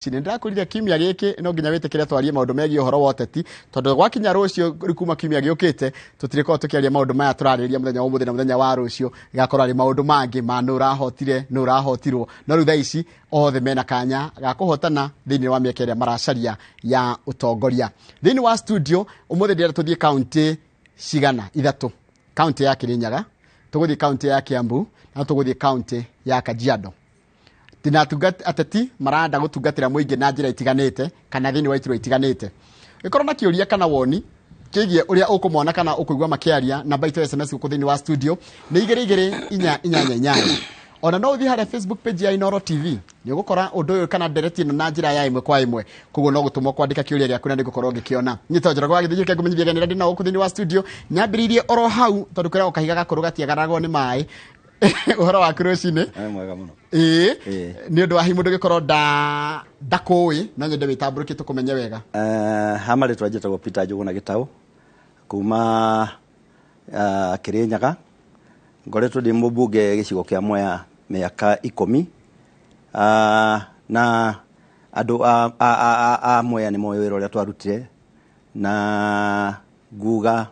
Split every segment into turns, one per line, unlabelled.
Nĩ ndĩrakwĩrire kiumia gĩkĩ no nginya wĩtĩkĩre twarie maũndũ megiĩ ũhoro wa ũteti, tondũ gwakinya rũciũ, kuma kiumia gĩũkĩte, tũtirĩkorwo tũkĩaria maũndũ maya tũrarĩrĩria mũthenya wa ũmũthĩ na mũthenya wa rũciũ. Gĩgakorwo arĩ maũndũ mangĩ ma nũ ũrahotire, nũ ũrahotirwo. No rĩu thaa ici othe mena kanya ga kũhotana thĩinĩ wa mĩeke ĩrĩa maracaria ya ũtongoria. Thĩinĩ wa studio ũmũthĩ ndĩrenda tũthiĩ kaũntĩ cigana ithatũ: kaũntĩ ya Kirinyaga, tũgũthiĩ kaũntĩ ya Kiambu, na tũgũthiĩ kaũntĩ ya Kajiado. Na ateti maranda gũtungatĩra mũingĩ na njĩra itiganĩte kana thĩinĩ wa iturwa itiganĩte. Ĩkorwo na kĩũria kana woni kĩgiĩ ũrĩa ũkũmona kana ũkũigua makĩaria, namba itũ ya SMS gũkũ thĩinĩ wa studio nĩ 22488. Ona no ũthiĩ harĩa Facebook page ya Inoro TV, nĩ ũgũkora ũndũ ũyũ kana ndereti ĩno na njĩra ya ĩmwe kwa ĩmwe. Koguo no gũtũmwo kwandĩka kĩũria gĩaku na nĩ ngũkorwo ngĩkĩona. Niĩ to Njoroge wa Gĩthĩnjĩri, kengũmenyithia ageni arĩa ndĩ nao gũkũ thĩinĩ wa studio. Nyambĩrĩirie oro hau tondũ kwĩragwo kahiga gakũrũ gatiagaragwo nĩ maĩ. Ũhoro waku rũcinĩ?
Mwega mũno.
Ĩĩ.
Ĩĩ.
Nĩ ũndũ wa hihi mũndũ gĩkorwo ndakũĩ, no nyende wĩtambũrũkie tũkũmenye wega.
Ha marĩtwa njĩtagwo Peter Njũgũna Gĩtaũ kuma Kĩrĩnyaga. Ngoretwo ndĩ mũmbunge gĩcigo kĩa Mwea mĩaka 10. Na andũ a Mwea nĩ moĩ wĩra ũrĩa twarutire, na nguga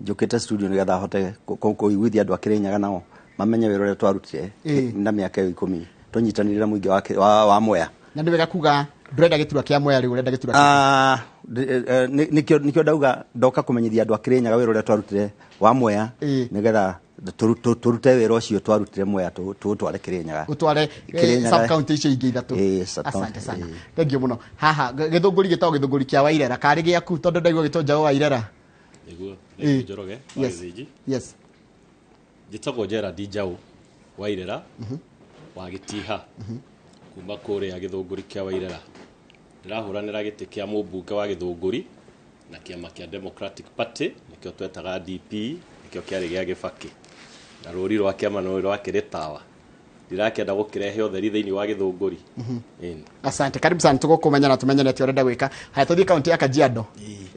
njũkĩte studio nĩgetha hote kũiguithia andũ a Kĩrĩnyaga nao mamenye wĩra ũrĩa twarutire na mĩaka ĩyo 10 tũnyitanĩire na mũingĩ wa Mwea.
Na nĩ wega kuga ndũrenda gĩturwa kĩa Mwea rĩu, ũrenda gĩturwa kĩa
Nĩkĩo ndauga ndoka kũmenyithia andũ a Kĩrĩnyaga wĩra ũrĩa twarutire wa Mwea, nĩgetha tũrute wĩra ũcio twarutire Mwea tũũtware Kĩrĩnyaga.
Ũtware
Kĩrĩnyaga.
Sub county icio ingĩ ithatũ.
Ĩĩ, sub county,
Asante sana.
Ĩĩ.
Thank you mũno. Haha gĩthũngũri gĩtagwo gĩthũngũri kĩa Wairera, karĩ gĩaku? Tondũ ndaigua gĩtwo Njaũ Wairera.
Nĩguo, nĩ Njoroge wa Gĩthĩnji. Njĩtagwo Gerald Njaũ Wairera wa Gĩtiha, kuma kũrĩa gĩthũngũri kĩa Wairera. Ndĩrahũranĩra gĩtĩ kĩa mũmbunge wa Gĩthũngũri na kĩama kĩa Democratic Party, nĩkĩo twetaga DP, nĩkĩo kĩarĩ gĩa Gĩbakĩ. Na rũri rwa kĩama nĩ rwakĩrĩ tawa. Ndirakĩenda gũkĩrehe ũtheri thĩinĩ wa Gĩthũngũri. Ĩni.
Asante, karibu sana. Tũgũkũmenya na tumenye nĩ atĩa ũrenda gwĩka. Haya, tũthiĩ kaunti ya Kajiado.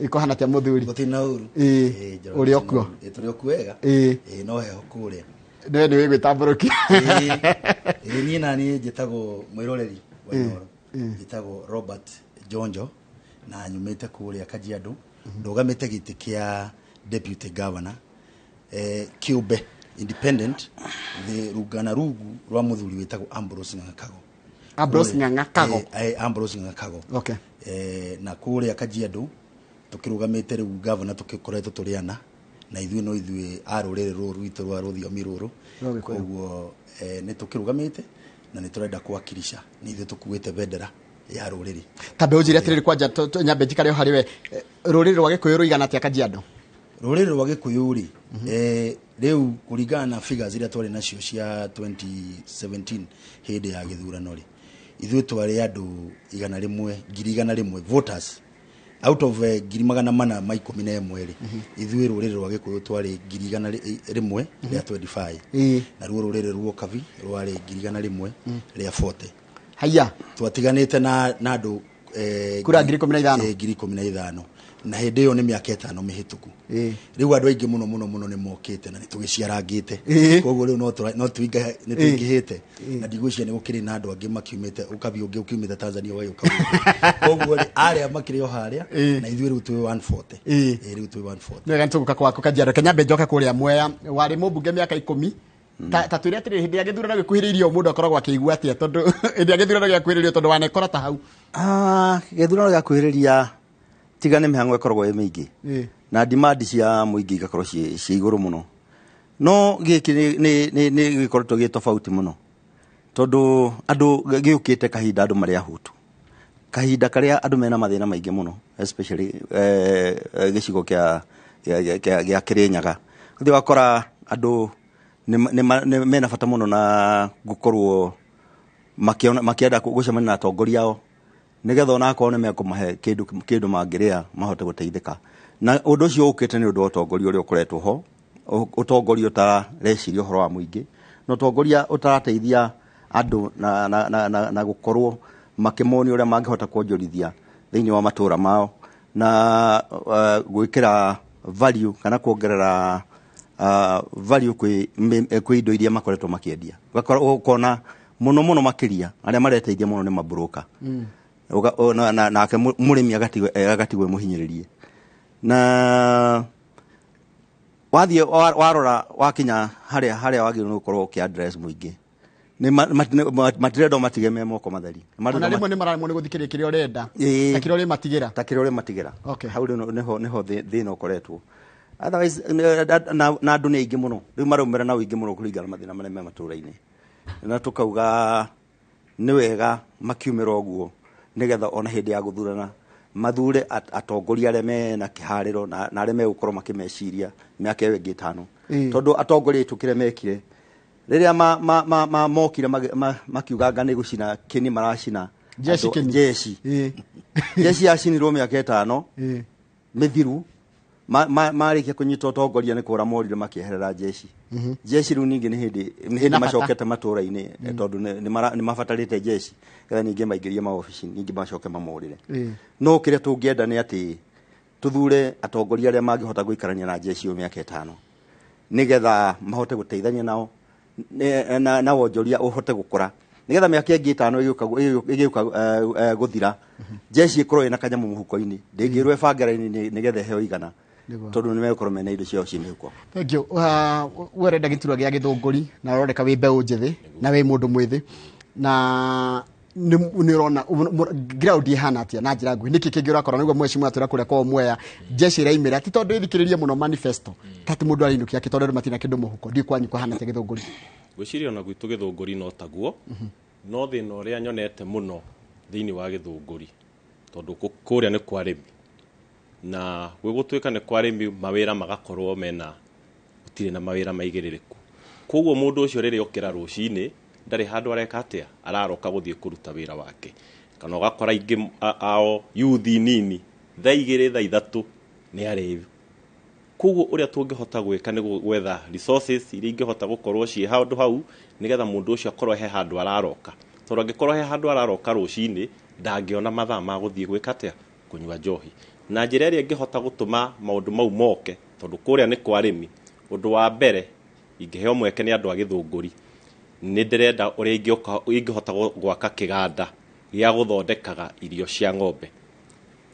Ĩkũhana atĩa, mũthuri?
Gũtirĩ na ũru.
Ĩĩ,
Ĩĩ, Njoroge,
ũrĩ o
gũtirĩ na
kuo?
ũru. Ĩĩ, tũrĩ o kuo wega. Ĩĩ, no heho kũrĩa.
Nĩwe nĩ wĩgwĩtambũrũkia.
Ĩĩ, niĩ na niĩ njĩtagwo mwĩroreri wa Inooro, njĩtagwo Robert Jonjo na nyumĩte kũrĩa Kajiado. Ndũgamĩte gĩtĩ kĩa deputy governor kĩũmbe, independent, thĩ rungana rungu rwa mũthuri wĩtagwo Ambrose Ng'ang'a Kago.
Ambrose Ng'ang'a Kago.
Ambrose Ng'ang'a Kago. Na kũrĩa Kajiado tũkĩrũgamĩte rĩu governor, tũgĩkoretwo tũrĩ ana na ithuĩ no ithuĩ a rũrĩrĩ rũrũ rwitũ rwa rũthiomi rũrũ.
Rwa Gĩkũyũ.
Koguo nĩ tũkĩrũgamĩte na nĩ tũrenda kuwakilisha, nĩ ithuĩ tũkuĩte bendera ya rũrĩrĩ.
Tambe ũnjĩre atĩrĩrĩ, kwanja nyambe njikare o harĩ we. Rũrĩrĩ rwa Gĩkũyũ rũigana atĩa Kajiado?
Rũrĩrĩ rwa Gĩkũyũ rĩ, rĩu kũringana na figures iria twarĩ nacio cia 2017 hĩndĩ ya gĩthurano rĩ, ithuĩ twarĩ andũ 100, 100,000 voters out of 411,000 rĩ, ithuĩ rũrĩrĩ rwa Gĩkũyũ twarĩ 125,000. Naruo rũrĩrĩ rwa Ũkabi rwarĩ 140,000.
Haya.
Twatiganĩte na andũ
Kura 15,000.
15,000, na hĩndĩ ĩyo nĩ mĩaka 5 mĩhĩtũku. Rĩu andũ aingĩ mũno mũno mũno nĩ mokĩte na nĩ tũgĩciarangĩte. Koguo rĩu no nĩ tũingĩhĩte, na ndigwĩciria nĩ gũkĩrĩ na andũ angĩ makiumĩte ũkabi ũngĩ ũkiumĩte Tanzania ũgagĩũka gũkũ. Koguo rĩ, arĩa makĩrĩ o harĩa na ithuĩ rĩu twĩ 140. Ĩĩ, rĩu twĩ 140.
Nĩwega, nĩtũgũka kwaku Kajiado. Kenyambe njoke kũrĩa Mwea. Warĩ mũmbunge mĩaka 10. Ta twĩre atĩrĩrĩ, hĩndĩ ya gĩthurano gĩkuhĩrĩirio mũndũ akoragwo akĩigua atĩa? Tondũ hĩndĩ ya gĩthurano gĩakuhĩrĩirio, tondũ wanekora ta hau.
Gĩthurano gĩakuhĩrĩria, tiga nĩ mĩhang'o ĩkoragwo ĩ mĩingĩ na demand cia mũingĩ igakorwo ciĩ igũrũ mũno, no gĩkĩ nĩ gĩkoretwo gĩ tofauti mũno, tondũ andũ gĩũkĩte kahinda andũ marĩ ahũtu, kahinda karĩa andũ mena mathĩna maingĩ mũno, especially gĩcigo kĩa Kĩrĩnyaga. Ũthiĩ ũgakora andũ nĩ mena bata mũno na gũkorwo makĩenda gũcemania na atongoria ao, nĩgetha onakorwo nĩ mekũmahe kĩndũ mangĩrĩa mahote gũteithĩka. Na ũndũ ũcio ũkĩte nĩ ũndũ wa ũtongoria ũrĩa ũkoretwo ho, ũtongoria ũtareciria ũhoro wa mũingĩ, na ũtongoria ũtarateithia andũ na gũkorwo makĩmonia ũrĩa mangĩhota kuonjorithia thĩinĩ wa matũra mao na gwĩkĩra value kana kuongerera value kwĩ indo iria makoretwo makĩendia. Ũgakora ũkona Mũno mũno makĩria arĩa mareteithia mũno nĩ maburoka. Nake mũrĩmi agatigwo mũhinyĩrĩrie. Na wathiĩ warora wakinya harĩa wagĩrĩirwo nĩ gũkorwo ũkĩ address mũingĩ, nĩ matirenda matige me moko matheri.
Ona rĩmwe nĩ mararemwo nĩ gũthikĩrĩria kĩrĩa ũrenda, ta kĩrĩa ũrĩmatigĩra.
Ta kĩrĩa ũrĩmatigĩra. Hau rĩu nĩho thĩna ũkoretwo. Otherwise, na andũ nĩ aingĩ mũno. Rĩu maraumĩra na ũingĩ mũno kũringana na mathĩna marĩa me matũũra-inĩ. Na tũkauga nĩ wega makiumĩra ũguo nĩgetha ona hĩndĩ ya gũthurana mathure atongoria arĩa mena kĩharĩro na arĩa megũkorwo makĩmeciria mĩaka ĩyo ĩngĩ 5. Tondũ atongoria aitũ kĩrĩa mekire rĩrĩa mokire makiuga anga nĩ gũcina kĩni maracina jeshi. Jeshi yacinirwo mĩaka 5 mĩthiru. Marĩkia kũnyita ũtongoria nĩ kũra morire makĩeherera jeshi. Jeshi rĩu ningĩ nĩ hĩndĩ macokete matũũra-inĩ tondũ nĩ mabatarĩte jeshi getha ningĩ maingĩrie maobici ningĩ macoke mamorĩre. No kĩrĩa tũngĩenda nĩ atĩ tũthure atongoria arĩa mangĩhota gũikarania na jeshi ĩyo mĩaka 5 nĩgetha mahote gũteithania nao na wonjoria ũhote gũkũra nĩgetha mĩaka ĩngĩ 5 ĩgĩũka gũthira jeshi ĩkorwo ĩna kanyamũ mũhuko-inĩ ndĩngĩrwo ĩbangĩra-inĩ nĩgetha ĩheo igana tondũ nĩ megũkorwo mena indo ciao ciĩ mĩhuko.
Thank you. We ũrenda gĩturwa gĩa Gĩthũngũri na ũroneka wĩ mbeũ njĩthĩ na wĩ mũndũ mwĩthĩ na nĩ ũrona ground ĩhana atĩa na njĩra nguhĩ, nĩkĩ kĩngĩ ũrakora nĩguo mheshimiwa atwĩra kũrĩa kwao Mwea jeshi ĩraimĩra ti tondũ ĩthikĩrĩrie mũno manifesto tati mũndũ arainũkia kĩ tondũ andũ matirĩ na kĩndũ mũhuko. Ndiũĩ kwanyu kũhana atĩa Gĩthũngũri.
Ngwĩciria ona gwitũ Gĩthũngũri no taguo, no thĩna ũrĩa nyonete mũno thĩinĩ wa Gĩthũngũri tondũ kũrĩa nĩ kwa arĩmi, na gwĩgũtuĩka nĩ kwa arĩmi mawĩra magakorwo mena gũtirĩ na mawĩra maigĩrĩrĩku. Koguo mũndũ ũcio rĩrĩa okĩra rũcinĩ ndarĩ handũ areka atĩa, araroka gũthiĩ kũruta wĩra wake. Kana ũgakora aingĩ ao yuthi nini thaa 2 thaa 3 nĩ arĩu. Koguo ũrĩa tũngĩhota gwĩka nĩ gwetha resources iria ingĩhota gũkorwo ciĩ handũ hau nĩgetha mũndũ ũcio akorwo he handũ araroka. Tondũ angĩkorwo he handũ araroka rũcinĩ ndangĩona mathaa ma gũthiĩ gwĩka atĩa, kũnyua njohi. Na njĩra ĩrĩa ĩngĩhota gũtũma maũndũ mau moke tondũ kũrĩa nĩ kwa arĩmi, ũndũ wa mbere ingĩheo mweke nĩ andũ a Gĩthũngũri nĩ ndĩrenda ũrĩa ingĩhota gwaka kĩganda gĩa gũthondekaga irio cia ng'ombe.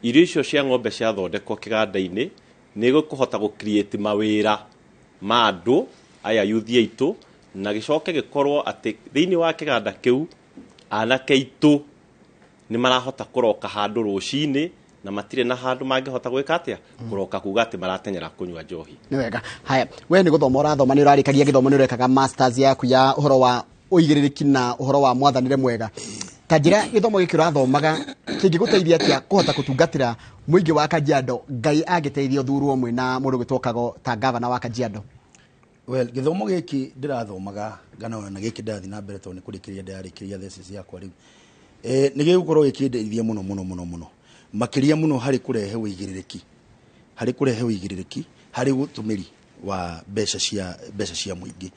Irio icio cia ng'ombe ciathondekwo kĩganda-inĩ nĩ gũkũhota gũ create mawĩra ma andũ aya yuthi aitũ, na gĩcoke gĩkorwo atĩ thĩinĩ wa kĩganda kĩu anake aitũ nĩ marahota kũroka handũ rũcinĩ na matirĩ na handũ mangĩhota gwĩka atĩa, kũroka kuga atĩ maratenyera kũnyua njohi.
Nĩ wega. Haya, we nĩ gũthoma ũrathoma, nĩ ũrarĩkagia gĩthomo, nĩ ũrekaga masters yaku ya ũhoro wa ũigĩrĩrĩki na ũhoro wa mwathanĩre mwega. Ta njĩra gĩthomo gĩkĩ ũrathomaga kĩngĩgũteithia atĩa kũhota gũtungatĩra mũingĩ wa Kajiado, Ngai angĩteithia ũthurwo mwĩna mũndũ ũgwĩtwo Kago ta gavana wa Kajiado?
Well, gĩthomo gĩkĩ ndĩrathomaga ngana na gĩkĩ ndĩrathiĩ na mbere tondũ nĩ kũrĩkĩrĩria ndĩrarĩkĩrĩria thesis yakwa rĩu. Nĩ gĩgũkorwo gĩkĩndeithia mũno mũno mũno mũno makĩria mũno harĩ kũrehe ũigĩrĩrĩki, harĩ kũrehe ũigĩrĩrĩki harĩ ũtũmĩri wa mbeca cia mũingĩ.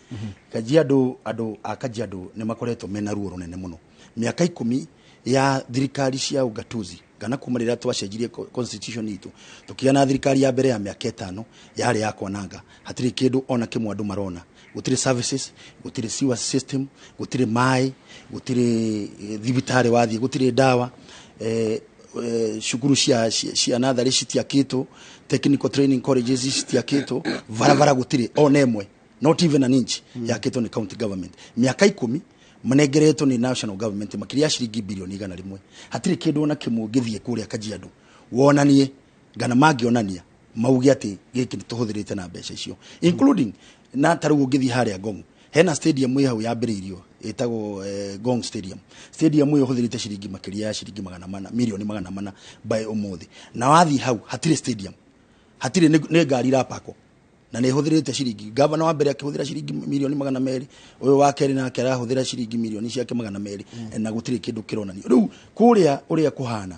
Kajiado, andũ a Kajiado nĩ makoretwo mena ruo rũnene mũno. Mĩaka 10 ya thirikari cia ugatuzi kana kuma rĩrĩa twacenjirie constitution itũ tũkĩgĩa na thirikari ya mbere ya mĩaka 5 yarĩ ya kwananga, hatirĩ kĩndũ ona kĩmwe andũ marona. Gũtirĩ services, gũtirĩ sewer system, gũtirĩ maĩ, gũtirĩ thibitarĩ wathiĩ, gũtirĩ ndawa, cukuru cia natharĩ citiakĩtwo, technical training colleges citiakĩtwo, barabara gũtirĩ ona ĩmwe, not even an inch yakĩtwo nĩ county government. Mĩaka 10 manengeretwo nĩ national government makĩria ya ciringi bilioni 100. Hatirĩ kĩndũ ona kĩmwe ũngĩthiĩ kũrĩa Kajiado wonanie ngana mangĩonania mauge atĩ gĩkĩ nĩ tũhũthĩrĩte na mbeca icio, including na ta rĩu ũngĩthiĩ harĩa Ngong hena stadium ĩ hau yambĩrĩirio ĩtagwo Ngong Stadium. Stadium ĩyo ĩhũthĩrĩte ciringi makĩria ya ciringi 400 milioni 400 by ũmũthĩ, na wathiĩ hau hatirĩ stadium, hatirĩ, nĩ ngari irapakwo na nĩ ĩhũthĩrĩte ciringi. Gavana wa mbere akĩhũthĩra ciringi milioni 200, ũyũ wa kerĩ nake arahũthĩra ciringi milioni ciake 200, na gũtirĩ kĩndũ kĩronanio. Rĩu kũrĩa ũrĩa kũhana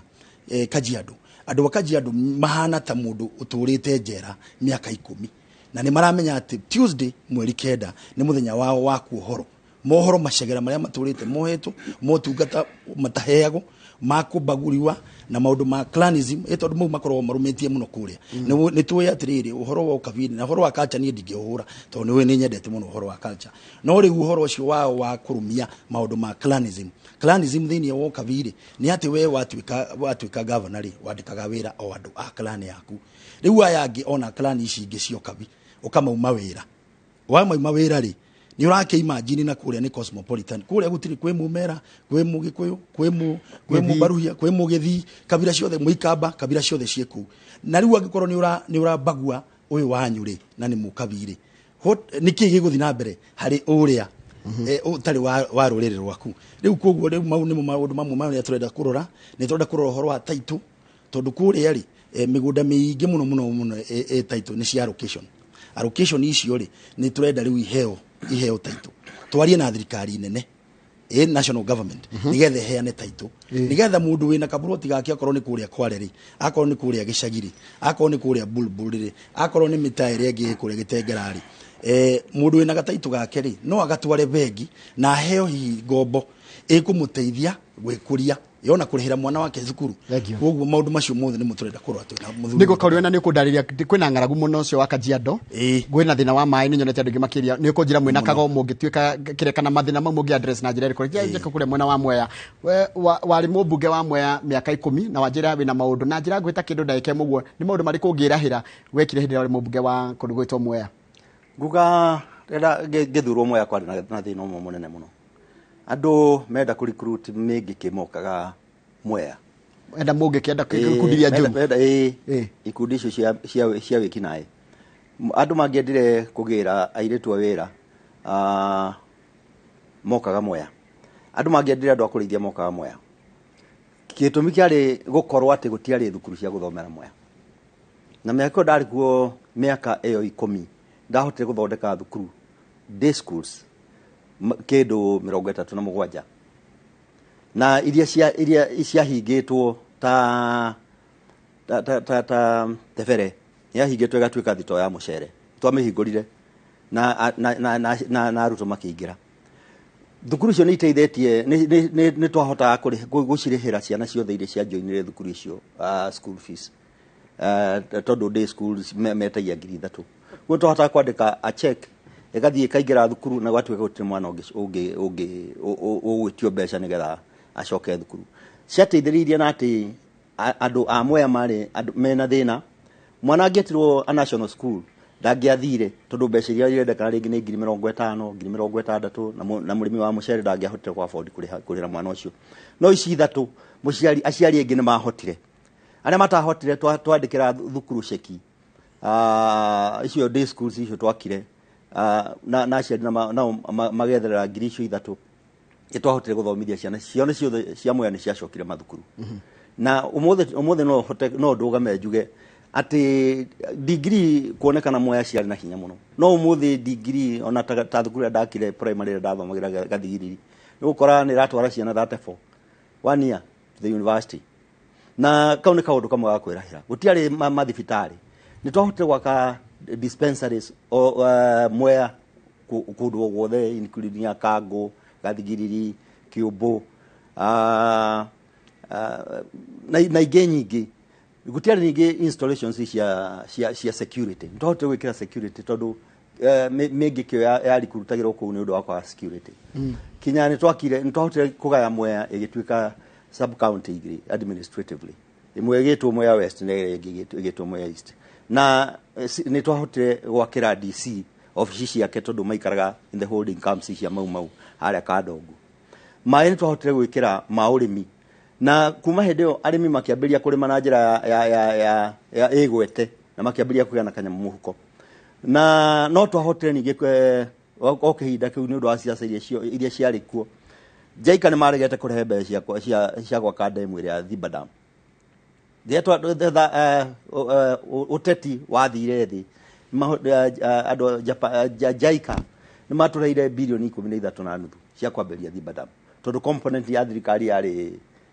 Kajiado, andũ a Kajiado mahana ta mũndũ ũtũrĩte njera mĩaka 10, na nĩ maramenya atĩ Tuesday mweri 9 nĩ mũthenya wao wa kuohoro mohoro macegera marĩa matũrĩte mohetwo, motungata mataheagwo, ma kũbagũriwa na maũndũ ma clanism, tondũ mau makoragwo marũmĩtie mũno kũrĩa. Nĩ tũĩ atĩrĩrĩ, ũhoro wa ũkabira na ũhoro wa culture niĩ ndingĩũhũra, tondũ nĩ nĩ nyendete mũno ũhoro wa culture, no rĩu ũhoro ũcio wao wa kũrũmia maũndũ ma clanism thĩinĩ wa ũkabira nĩ atĩ we watuĩka governor rĩ, wandĩkaga wĩra o andũ a clan yaku. Rĩu aya angĩ ona clan ici ingĩ cia ũkabi ũkamauma wĩra, wamauma wĩra rĩ, nĩ ũrake imagine na kũrĩa nĩ cosmopolitan, kũrĩa gũtirĩ kwĩ mũmera, kwĩ mũgĩkũyũ, kwĩ mũbaruhia, kwĩ mũgĩthii, kabira ciothe, mũikamba, kabira ciothe ciĩ kũu. Na rĩu angĩkorwo nĩ ũrabagua ũyũ wanyu rĩ, na nĩ mũkabi rĩ, nĩkĩ gĩgũthiĩ na mbere harĩ ũrĩa ũtarĩ wa rũrĩrĩ rwaku? Rĩu koguo rĩu mau nĩmo maũndũ mamwe marĩa tũrenda kũrora. Nĩ tũrenda kũrora ũhoro wa title, tondũ kũrĩa rĩ, mĩgũnda mĩingĩ mũno mũno mũno title nĩ cia allocation. Allocation icio rĩ, nĩ tũrenda rĩu iheo title, twarie na thirikari nene, national government, nigetha iheane title, nigetha mũndũ wĩna kaburoti gake, akorwo nĩ kũrĩa Kware rĩ, akorwo nĩ kũrĩa Gĩcagi rĩ, akorwo nĩ kũrĩa Bulbul rĩ, akorwo nĩ mĩtaa ĩrĩa ĩngĩ kũrĩa Gĩtengera rĩ, mũndũ wĩna gataitũ gake rĩ, no agatware bengi na aheo hihi ngombo ĩkũmũteithia gwĩkũria yona kũrĩhĩra mwana wake cukuru. Koguo maũndũ macio mothe nĩmo tũrenda kũrora twĩna mũthuri.
Nĩguo kaũria na nĩũkũndarĩria kwĩna ng'aragu mũno ũcio wa Kajiado, kwĩna thĩna wa maĩ, nĩ nyonete andũ aingĩ makĩria, nĩ ũkũnjĩra mwĩna kago mũngĩtuĩka kĩrĩa kana mathĩna mau mũngĩ address na njĩra ĩrĩkũ. Njeke kũrĩa mwena wa Mwea, warĩ mũmbunge wa Mwea mĩaka 10 na wanjĩra wĩna maũndũ na njĩra ngwĩta kĩndũ ndagĩka ĩmwe ũguo, nĩ maũndũ marĩkũ ũngĩrahĩra wekire hĩndĩ ĩrĩa warĩ mũmbunge wa kũndũ gwĩtwo Mwea?
Nguga rĩrĩa ngĩthurwo Mwea kwarĩ na thĩna ũmwe mũnene mũno. Andũ menda kũ recruit mĩngĩkĩ mokaga Mwea.
Enda mũngĩkĩ, enda ikundi iria njũru.
Ikundi icio cia wĩkinaĩ. Andũ mangĩendire kũgĩra airĩtu a wĩra, mokaga Mwea. Andũ mangĩendire andũ a kũrĩithia mokaga Mwea. Gĩtũmi kĩarĩ gũkorwo atĩ gũtiarĩ thukuru cia gũthomera Mwea. Na mĩaka ĩyo ndarĩ kuo, mĩaka ĩyo 10, ndahotire gũthondeka thukuru day schools kĩndũ 37, na iria ciahingĩtwo ta Tebere yahingĩtwo ĩgatuĩka thito ya mũcere, twamĩhingũrire na arutwo makĩingĩra. Thukuru icio nĩ iteithĩtie, nĩ twahotaga gũcirĩhĩra ciana ciothe iria ciajoinire thukuru icio school fees, tondũ day schools metagia 3,000. Koguo twahotaga kwandĩka a check ĩgathiĩ ĩkaingĩra thukuru na gwatuĩka gũtirĩ mwana ũgwĩtio mbeca nĩgetha acoke thukuru. Ciateithĩrĩirie na atĩ andũ a Mwea marĩ mena thĩna, mwana angĩetirwo a national school ndangĩathire tondũ mbeca iria irendekana rĩngĩ nĩ 50,000, 60,000, na mũrĩmi wa mũcere ndangĩahotire kũ afford kũrĩhĩra mwana ũcio. No ici ithatũ aciari aingĩ nĩ mahotire, arĩa matahotire twandĩkĩra thukuru ceki, icio day schools icio twakire, na aciari nao magetherera 3,000, nĩ twahotire gũthomithia ciana ciothe cia Mwea nĩ ciacokire mathukuru. Na ũmũthĩ no hote, no ndũgame njuge atĩ degree kuonekana Mwea ciarĩ na hinya mũno, no ũmũthĩ degree ona ta thukuru ĩrĩa ndakire primary ĩrĩa ndathomagĩra Gathigiriri, nĩ gũkora nĩ ĩratwara ciana 34 1 year to the university. Na kau nĩ kaũndũ kamwe ga kwĩrahĩra. Gũtiarĩ mathibitarĩ, nĩ twahotire gwaka dispensaries Mwea kũndũ o guothe, including ya Kango, Gathigiriri, Kĩũmbũ, na ingĩ nyingĩ. Gũtiarĩ ningĩ installations cia security. Nĩ twahotire gwĩkĩra security tondũ mĩngĩkĩ yarikurutagĩrwo kũu nĩ ũndũ wa kwaga security. Kinya nĩ twahotire kũgaya Mwea ĩgĩtuĩka sub county igĩrĩ administratively, ĩmwe ĩgĩtwo Mwea West na ĩrĩa ĩngĩ ĩgĩtwo Mwea East. Na nĩ twahotire gwakĩra DC obici ciake tondũ maikaraga in the holding camps cia Mau Mau harĩa Kandongo. Maĩ nĩ twahotire gwĩkĩra ma ũrĩmi, na kuma hĩndĩ ĩyo arĩmi makĩambĩrĩria kũrĩma na njĩra ya ĩgwete, na makĩambĩrĩria kũgĩa na kanyamũ mũhuko. Na no twahotire ningĩ o kĩhinda kĩu nĩ ũndũ wa ciaca iria ciarĩ kuo, JICA nĩ maregete kũrehe mbeca cia gwaka ndemu ĩrĩa ya Thiba Dam. Ũteti wathire thĩ, andũ JICA nĩ matũreire bilioni 13.5 cia kwambĩrĩria Thiba Dam, tondũ component ya thirikari yarĩ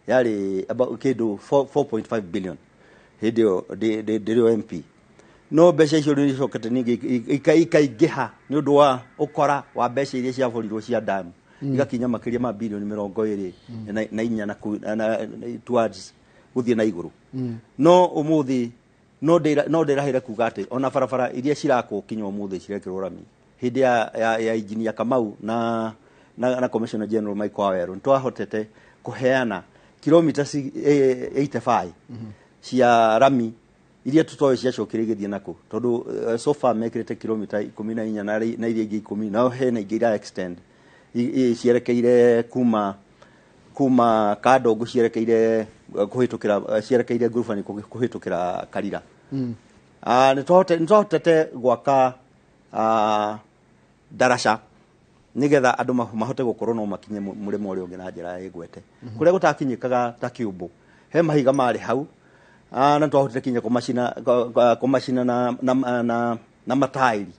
kĩndũ 4.5 billion hĩndĩ ĩyo ndĩrĩ o MP. No mbeca icio nĩ icokete ningĩ ikaingĩha nĩ ũndũ wa ũkora wa mbeca iria ciaborirwo cia dam. Igakinya makĩria ma bilioni 24 na towards gũthiĩ na igũrũ. No ũmũthĩ no ndĩrahĩre kuga atĩ ona barabara iria cirakwo kinya ũmũthĩ cirekĩrwo rami hĩndĩ ya engineer Kamau na Commissioner General Michael Waweru twahotete kũheana kilomita 85 cia rami iria tutoe ciacokire igĩthiĩ nako tondũ so far mekĩrĩte kilomita 14 na iria ingĩ 10 nao hena ingĩ ira extend cierekeire kuma Kandongo cierekeire kũhĩtũkĩra cierekeire Ngurubani kũhĩtũkĩra Karira. Nĩ twahotete gwaka daraca nigetha andũ mahote gũkorwo no makinye mũrĩmo ũrĩa ũngĩ na njĩra ĩgwete. Kũrĩa gũtakinyĩkaga ta Kĩũmbũ he mahiga marĩ hau na twahotire kinya kũmacina na matairi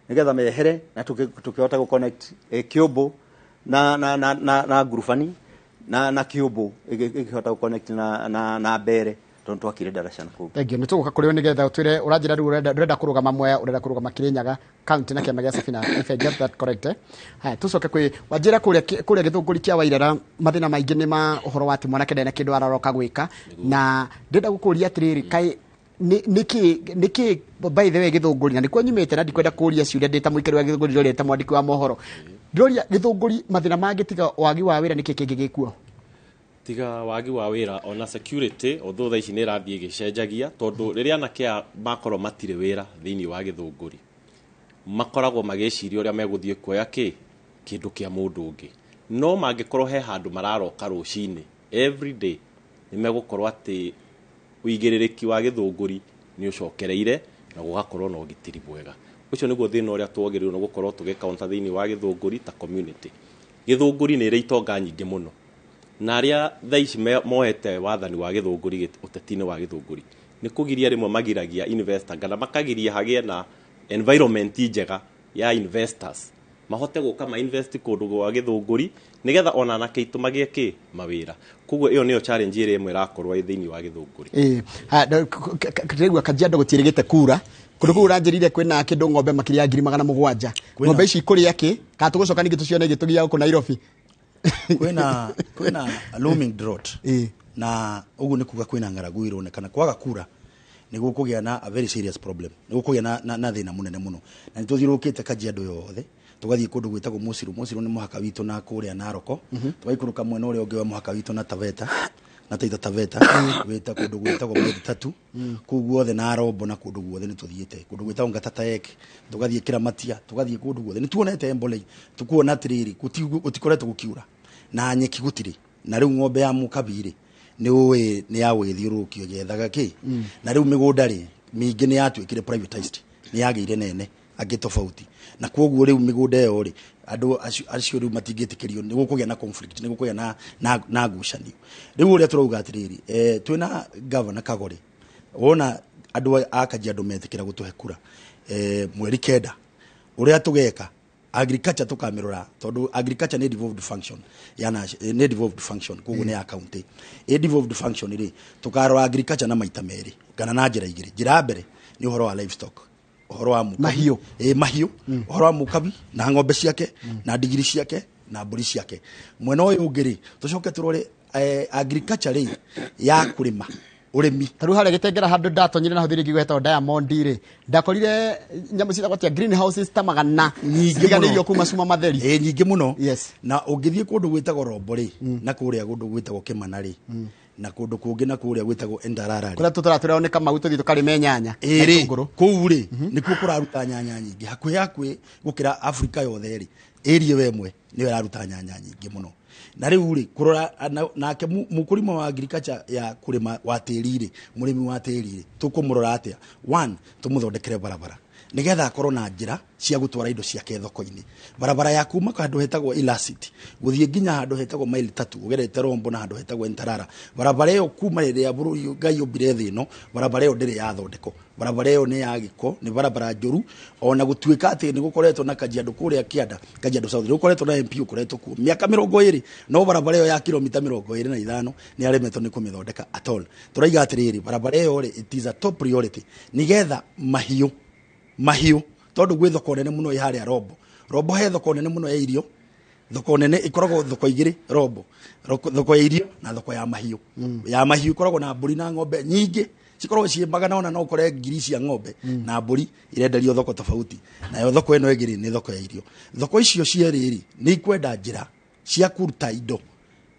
nigetha mehere na tukĩhota gũ connect Kĩũmbũ na Ngurubani na Kĩũmbũ ĩkĩhota gũ connect na Mbere tondũ twakire daraca na kũu.
Thank you. Nĩ tũgũka kũrĩ we nĩgetha ũtwĩre ũranjĩra rĩu ũrenda kũrũgama Mwea, ũrenda kũrũgama Kirinyaga county na kĩama gĩa Safina, if I get that correct. Haya, tũcoke kwĩ wanjĩra kũrĩa Gĩthũngũri kĩa Wairara mathĩna maingĩ nĩ ma ũhoro wa atĩ mwanake ndarĩ na kĩndũ araroka gwĩka na ndĩrenda gũkũria atĩrĩrĩ kaĩ nĩkĩ by the way Gĩthũngũri na nĩkuo nyumĩte na ndikwenda kũria ciũria ndĩ ta mũikari wa Gĩthũngũri ndĩroria ta mwandĩki wa mohoro ndĩroria Gĩthũngũri mathĩna mangĩ tiga wagi wa wĩra nĩkĩ kĩngĩ gĩkuo?
Tiga wagi wa wĩra ona security although thaa ici nĩ ĩrathiĩ ĩgĩcenjagia tondũ rĩrĩa anake aya makorwo matirĩ wĩra thĩinĩ wa Gĩthũngũri makoragwo magĩciria ũrĩa megũthiĩ kuoya kĩndũ kĩa mũndũ ũngĩ no mangĩkorwo he handũ mararoka rũcinĩ every day nĩ megũkorwo atĩ ũigĩrĩrĩki wa Gĩthũngũri nĩ ũcokereire na gũgakorwo na ũgitĩri mwega. Ũcio nĩguo thĩna ũrĩa twagĩrĩirwo nĩ gũkorwo tũgĩkaunta thĩinĩ wa Gĩthũngũri ta community. Gĩthũngũri nĩ ĩrĩ itonga nyingĩ mũno na arĩa thaa ici moete wathani wa Gĩthũngũri ũteti-inĩ wa Gĩthũngũri nĩ kũgiria rĩmwe magiragia investor kana makagiria hagĩe na environment njega ya investors mahote gũka ma invest kũndũ gwa Gĩthũngũri nĩgetha ona anake aitũ magĩe kĩ mawĩra. Koguo ĩyo nĩyo challenge ĩrĩa ĩmwe ĩrakorwo ĩ thĩinĩ wa Gĩthũngũri.
Ndĩraigua Kajiado gũtiĩrĩgĩte kura kũndũ kũu ũranjĩrire kwĩna kĩndũ ng'ombe makĩria ya 700,000. Ng'ombe ici ikũrĩa kĩ kana tũgũcoka ningĩ tũcione igĩtũgia gũkũ Nairobi?
Kwĩna looming drought na ũguo nĩ kuga kwĩna ng'aragu ironekana kwaga kura nĩ gũkũgĩa na a very serious problem, nĩ gũkũgĩa na thĩna mũnene mũno na nĩ tũthiũrũrũkĩte Kajiado yothe tũgathiĩ kũndũ gwĩtagwo Mũciru. Mũciru nĩ mũhaka witũ na kũrĩa Naroko, tũgaikũrũka mwena ũrĩa ũngĩ wa mũhaka witũ na Taveta na Taita Taveta wĩta kũndũ gwĩtagwo Mweri Tatu kũu guothe na Rombo na kũndũ guothe nĩ tũthiĩte kũndũ gwĩtagwo Ngatata Ek tũgathiĩ Kĩramatia tũgathiĩ kũndũ guothe nĩ tuonete Embolei tukuona atĩrĩrĩ gũtikoretwo gũkiura na nyeki gũtirĩ na rĩu ng'ombe ya mũkabi rĩ nĩ ũĩ nĩ ya gwĩthiũrũrũkio ĩgĩethaga kĩ na rĩu mĩgũnda rĩ mĩingĩ nĩ yatuĩkire privatized nĩ yagĩire nene angĩ tofauti na koguo rĩu mĩgũnda ĩyo rĩ andũ acio rĩu matingĩtĩkĩrio nĩ gũkũgĩa na conflict nĩ gũkũgĩa na ngucanio. Rĩu ũrĩa tũrauga atĩrĩrĩ twĩna governor Kagore wona andũ a Kajiado metĩkĩra gũtũhe kura mweri 9 ũrĩa tũgeka agriculture tukamirora tondu agriculture ni devolved function yana ni devolved function koguo ni ya county ĩ devolved function ri tukarora agriculture na maita merĩ kana na njĩra igĩrĩ. Njĩra ya mbere nĩ ũhoro wa livestock, ũhoro wa mũkabi
mahiũ,
mahiũ, ũhoro wa mũkabi na ng'ombe ciake na ndigiri ciake na mbũri ciake. Mwena ũyũ ũngĩ rĩ tũcoke tũrore agriculture rĩ ya kũrĩma ũrĩmi.
Ta rĩu harĩa Gĩtengera handũ ndatonyire na hũthĩrĩ ngĩgweta hetagwo Diamond rĩ ndakorire nyamũ ciĩtagwo atĩa greenhouses ta magana
nyingĩ
mũno kuma cuma matheri
nyingĩ mũno.
Yes.
Na ũngĩthiĩ kũndũ gwĩtagwo Rombo rĩ na kũrĩa kũndũ gwĩtagwo Kĩmana rĩ na kũndũ kũngĩ na kũrĩa gwĩtagwo Endarara rĩ
kũrĩa tũtũratũreo nĩ Kamau tũthiĩ tũkarĩme nyanya na itũngũrũ
kũu rĩ nĩkuo kũraruta nyanya nyingĩ hakuhĩ hakuhĩ gũkĩra Afrika yothe rĩ area we ĩmwe nĩyo ĩraruta nyanya nyingĩ mũno. Na rĩu rĩ kũrora nake mũkũrima wa agriculture ya kũrĩma wa tĩri rĩ mũrĩmi wa tĩri rĩ tũkũmũrora atĩa? One, tũmũthondekere barabara nĩgetha akorwo na njĩra cia gũtwara indo ciake thoko-inĩ. Barabara ya kuma handũ hetagwo Ilacity gũthiĩ nginya handũ hetagwo maili 3 ũgerete Rombo na handũ hetagwo Entarara, barabara ĩyo kuma rĩrĩa bũrũri Ngai ũmbire thĩ ĩno barabara ĩyo ndĩrĩ yathondekwo. Barabara ĩyo nĩ ya gĩko, nĩ barabara njũru ona gũtuĩka atĩ nĩ gũkoretwo na Kajiado kũrĩa kĩanda Kajiado South nĩ gũkoretwo na MP ũkoretwo kuo mĩaka 20 no barabara ĩyo ya kilomita 25 nĩ aremetwo nĩ kũmĩthondeka at all. Tũraiga atĩrĩrĩ barabara ĩyo rĩ it is a top priority nĩgetha mahiũ tondũ gwĩ thoko nene mũno ĩ harĩa Rombo. Rombo he thoko nene mũno ya irio Thoko nene ikoragwo thoko igĩrĩ rombo, thoko ya irio na thoko ya mahiũ. Ya mahiũ ikoragwo na mbũri na ng'ombe nyingĩ, cikoragwo ciĩ magana ona no ũkore ngiri cia ng'ombe na mbũri irenderio thoko tofauti. Nayo thoko ĩno ĩngĩ rĩ, nĩ thoko ya irio. Thoko icio cierĩ rĩ, nĩ ikwenda njĩra cia kũruta indo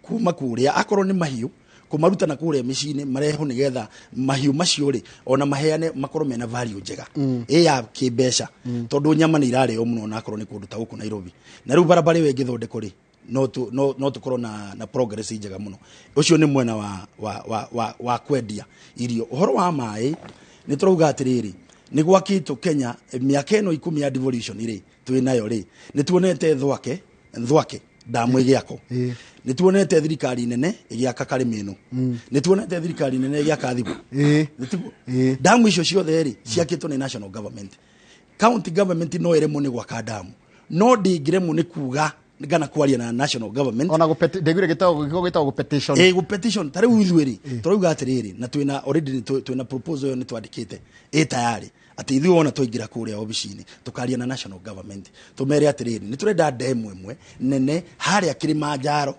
kuma kũrĩa, akorwo nĩ mahiũ kũmaruta na kũrĩa mĩciĩ-inĩ marehwo, nĩgetha mahiũ macio rĩ ona maheane makorwo mena value njega ĩ ya kĩmbeca, tondũ nyama nĩ irarĩo mũno na akorwo nĩ kũndũ ta gũkũ Nairobi. Na rĩu barabara ĩyo ĩngĩthondekwo rĩ, no tũkorwo na progress njega mũno. Ũcio nĩ mwena wa kwendia irio. Ũhoro wa maĩ nĩ tũrauga atĩrĩrĩ, nĩ gwakĩtwo Kenya mĩaka ĩno 10 ya devolution rĩ twĩ nayo rĩ, nĩ tuonete thwake ndamu ĩgĩakwo, nĩ tuonete thirikari nene ĩgĩaka Karĩmĩno, nĩ tuonete thirikari nene ĩgĩaka Thibu. Nĩ tiguo? Ndamu icio ciothe rĩ ciakĩtwo nĩ national government. County government no ĩremwo nĩ gwaka ndamu, no ndĩngĩremwo nĩ kuga kana kwaria na national government.
Ona ndĩguire gĩtagwo gũpetition.
Ĩ, gũpetition. Ta rĩu ithuĩ rĩ tũrauga atĩrĩrĩ, na twĩna already twĩna proposal ĩyo nĩ twandĩkĩte ĩ tayarĩ, atĩ ithuĩ wona twaingĩra kũrĩa obici-inĩ tũkaria na national government, tũmere atĩrĩrĩ, nĩ tũrenda ndemu ĩmwe nene harĩa Kilimanjaro.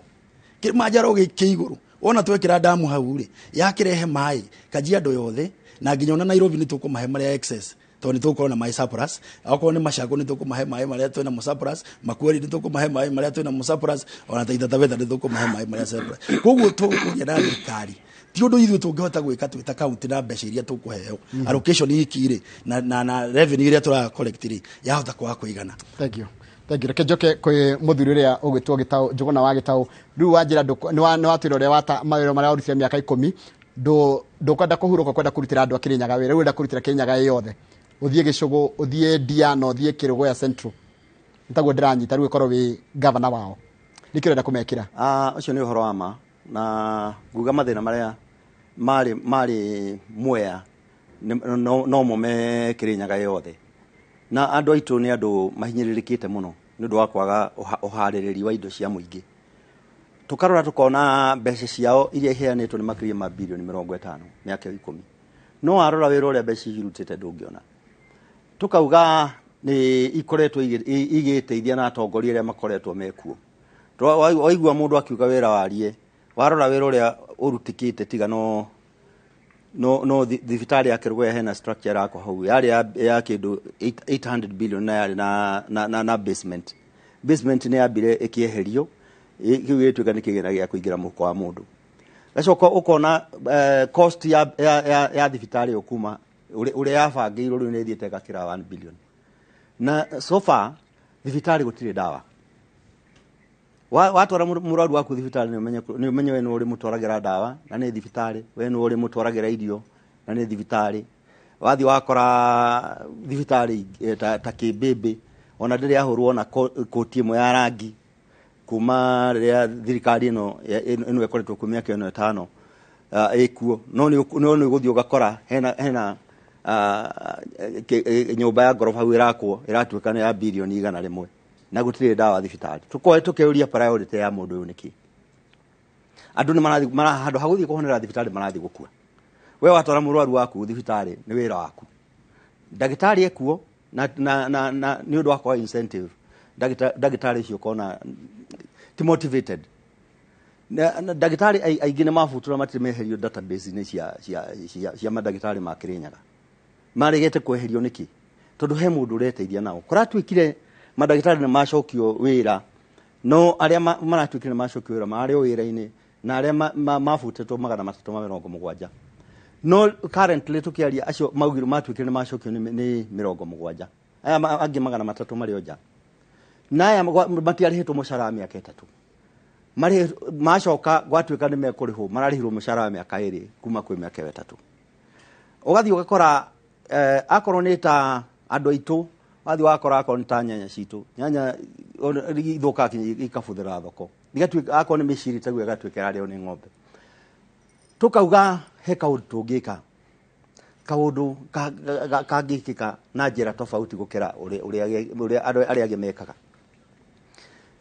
Kilimanjaro gĩ igũrũ, wona twekĩra ndamu hau rĩ, yakĩrehe maĩ Kajiado yothe na nginya ona Nairobi nĩ tũkũmahe marĩa excess, tondũ nĩ tũgũkorwo na maĩ surplus. Okorwo nĩ Machakos nĩ tũkũmahe maĩ marĩa twĩna mo surplus, Makueni nĩ tũkũmahe maĩ marĩa twĩna mo surplus, ona Taita Taveta nĩ tũkũmahe maĩ marĩa surplus. Koguo tũkũgĩa na thirikari ti ũndũ ithuĩ tũngĩhota gwĩka twĩ ta county na mbeca iria tũkũheo allocation iki rĩ na revenue iria tũra collect rĩ yahota kwaga kũigana.
Thank you. Thank you. Reke njoke kwĩ mũthuri ũrĩa ũgwĩtwo Gĩtaũ, Njũgũna wa Gĩtaũ. Rĩu wanjĩra nĩ watwĩra ũrĩa wata mawĩra marĩa warutire mĩaka 10, ndũkwenda kũhurũka, kwenda kũrutĩra andũ a Kĩrĩnyaga wĩra. Rĩu ũrenda kũrutĩra Kĩrĩnyaga ĩ yothe, ũthiĩ Gĩcũgũ, ũthiĩ Ndia na ũthiĩ Kĩrũgũya Central. Nĩ taguo ndĩranyita rĩu ĩkorwo wĩ gavana wao. Nĩkĩ ũrenda kũmekĩra?
Ũcio nĩ ũhoro wa ma, na nguga mathĩna marĩa marĩ Mwea no mo me Kĩrĩnyaga yothe, na andũ aitũ nĩ andũ mahinyĩrĩrĩkĩte mũno nĩ ũndũ wa kwaga ũharĩrĩri wa indo cia mũingĩ. Tũkarora tũkona mbeca ciao iria iheanĩtwo nĩ makĩria ma birioni 50 mĩaka ĩyo 10, no warora wĩra ũrĩa mbeca irutĩte ndũngĩona. Tũkauga nĩ ikoretwo igĩteithia na atongoria arĩa makoretwo mekuo. Waigua mũndũ akiuga wĩra warie, warora wĩra ũrĩa ũrutĩkĩte tiga no thibitarĩ ya Kĩrũgũya hena structure ĩrakwo hau yarĩ ya kĩndũ 800 billion na yarĩ na basement. Basement nĩ yambire ĩkĩeherio, kĩu gĩgĩtuĩka nĩ kĩgĩna gĩa kũingĩra mũhuko wa mũndũ. Gacoka ũkona cost ya thibitarĩ ĩyo kuma ũrĩa yabangĩirwo rĩu nĩ ĩthiĩte ĩgakĩra 1 billion, na so far thibitarĩ gũtirĩ ndawa. Watwara mũrwaru waku thibitarĩ nĩ ũmenye we nĩ ũrĩ mũtwaragĩra ndawa na nĩ thibitarĩ, we nĩ ũrĩ mũtwaragĩra irio na nĩ thibitarĩ. Wathiĩ wakora thibitarĩ ta Kĩmbĩmbĩ ona ndĩrĩ yahũrwo ona koti ĩmwe ya rangi kuma rĩrĩa thirikari ĩno ĩkoretwo kuo mĩaka ĩno 5 ĩkuo, no nĩ ũgũthiĩ ũgakora hena nyũmba ya ngoroba hau ĩrakwo ĩratuĩka nĩ ya birioni 100 na gũtirĩ ndawa thibitarĩ. Tũkoe tũkeuria priority ya mũndũ ũyũ nĩkĩ? Andũ nĩ marathiĩ handũ ha gũthiĩ kũhonera thibitarĩ marathiĩ gũkua. We watwara mũrwaru waku thibitarĩ nĩ wĩra waku, ndagĩtarĩ ekuo na nĩ ũndũ wa kwaga incentive, ndagĩtarĩ ũcio ũkona ti motivated. Na ndagĩtarĩ aingĩ nĩ mabutura, matirĩ meherio database-inĩ cia mandagĩtarĩ ma Kĩrĩnyaga. Maregete kweherio nĩkĩ? Tondũ he mũndũ ũreteithia nao. Kũratuĩkire mandagĩtarĩ nĩ macokio wĩra, no arĩa maratuĩkire nĩ macokio wĩra marĩ o wĩra-inĩ, na arĩa mabutĩtwo 370, no currently tũkĩaria acio maugirwo matuĩkire nĩ macokio nĩ 70, aya angĩ 300 marĩ o nja, na aya matiarĩhĩtwo mũcara wa mĩaka 3. Marĩ macoka gwatuĩka nĩ mekũrĩhwo, mararĩhirwo mũcara wa mĩaka 2 kuma kwĩ mĩaka ĩyo 3. Ũgathiĩ ũgakora akorwo nĩ ta andũ aitũ, wathiĩ wakora akorwo nĩ ta nyanya citũ, nyanya ithũkaga kinya ikabuthĩra thoko, igatuĩka akorwo nĩ mĩciri taguo ĩgatuĩka ĩrarĩo nĩ ng'ombe. Tũkauga he kaũndũ tũngĩka, kaũndũ kangĩkĩka na njĩra tofauti gũkĩra ũrĩa andũ arĩa angĩ mekaga.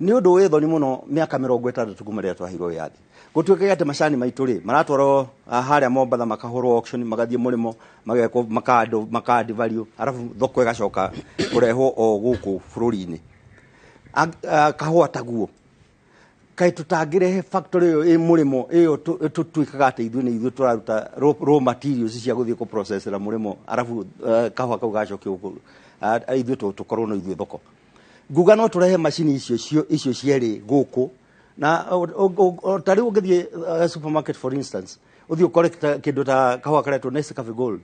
Nĩ ũndũ wĩ thoni mũno mĩaka 60 kuma rĩrĩa twaheirwo wĩyathi, gũtuĩke atĩ macani maitũ rĩ maratwarwo harĩa Mombatha makahũrwo auction, magathiĩ mũrĩmo magekwo maka value, arabu thoko ĩgacoka kũrehwo o gũkũ bũrũri-inĩ. Kahũa taguo Kaĩ tũtangĩrehe factory ĩyo ĩ mũrĩmo ĩyo tũtuĩkaga atĩ ithuĩ nĩ ithuĩ tũraruta raw materials cia gũthiĩ kũprocessera mũrĩmo, arabu kahũa kau gacokio gũkũ, ithuĩ tũkorwo no ithuĩ thoko. Nguga no tũrehe macini icio icio cierĩ gũkũ, na ta rĩu ũngĩthiĩ supermarket, for instance, ũthiĩ ũkore kĩndũ ta kahũa karetwo Nescafe Gold.